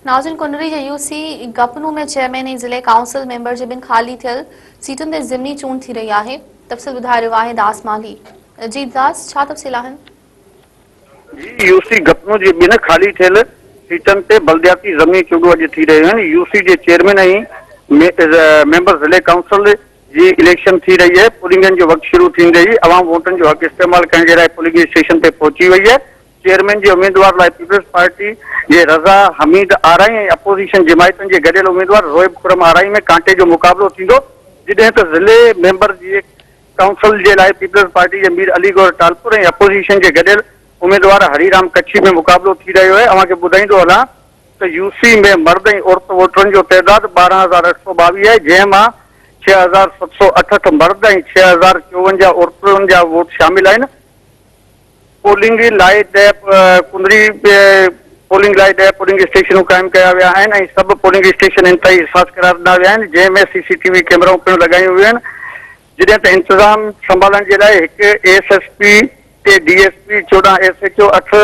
ناظرين ڪنري جي يو سي گپنو ۾ چيئرمين ۽ ضلعي ڪائونسل ميمبر جي ٻن خالي ٿيل سيٽن تي ضمني چونڊ ٿي رهي آهي تفصيل ٻڌائي رهيو آهي داس مالهي جي داس ڇا تفصيل آهن؟ جي يو سي گپنو جي ٻن خالي ٿيل سيٽن تي بلدياتي ضمني چونڊون اڄ ٿي رهيون آهن يو سي جي چيئرمين ۽ ميمبر ضلعي ڪائونسل جي اليڪشن ٿي رهي آهي پولنگن جو وقت شروع ٿيندي ئي عوام ووٽن جو حق استعمال ڪرڻ جي لاء پولنگ اسٽيشن تي پهچي وئي آهي چيئرمين جي اميدوار لاء پيپلز پارٽي جي رضا حميد آرائين ۽ اپوزيشن جماعتن جي گڏيل اميدوار زويب خرم آرائين ۾ ڪانٽي جو مقابلو ٿيندو جڏهن ته ضلعي ميمبر جي ڪائونسل جي لاء پيپلز پارٽي جي مير علي گوهر ٽالپر ۽ اپوزيشن جي گڏيل اميدوار هري رام ڪڇي ۾ مقابلو ٿي رهيو آهي اوهان کي ٻڌائيندو هلان ته يو سي ۾ مرد ۽ عورت ووٽرن جو تعداد 12822 آهي جنهن مان 6768 مرد ۽ 6054 عورتن جا ووٽ شامل آهن. پولنگ لاء ڏهه ڪنري پولنگ لاء ڏهه پولنگ اسٽيشنون قائم ڪيا ويا آهن ۽ سڀ پولنگ اسٽيشن انتهائي حساس قرار ڏنا ويا آهن جنهن ۾ سي سي ٽي وي ڪيمرائون پڻ لڳايون ويون آهن جڏهن ته انتظام سنڀالڻ جي لاء هڪ S S P, T D S P, 14 S H O, اٺ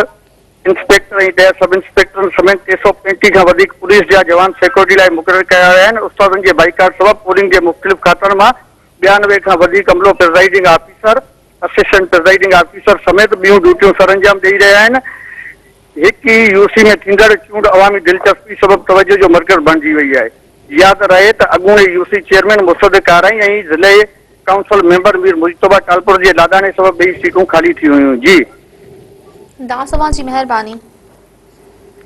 انسپيڪٽر ۽ ڏهه سب انسپيڪٽرن سميت 335 کان وڌيڪ پوليس جا جوان سيڪيورٽي لاء مقرر ڪيا ويا آهن استادن جي بائيڪاٽ سبب پولنگ جي مختلف کاتن مان 92 کان وڌيڪ عملو presiding officer, assistant presiding officer سميت ٻيون ڊيوٽيون سرانجام ڏئي رهيا آهن. هڪ ئي يو سي ۾ ٿيندڙ چونڊ عوامي دلچسپي سبب توجهه جو مرڪز بڻجي وئي آهي. ياد رهي ته اڳوڻي يو سي چيئرمين مصدق آرائين ۽ ضلعي ڪائونسل ميمبر مير مجتبيٰ ٽالپر جي لاڏاڻي سبب ٻئي سيٽون خالي ٿي هيون. جي. داس اوهان جي مهرباني.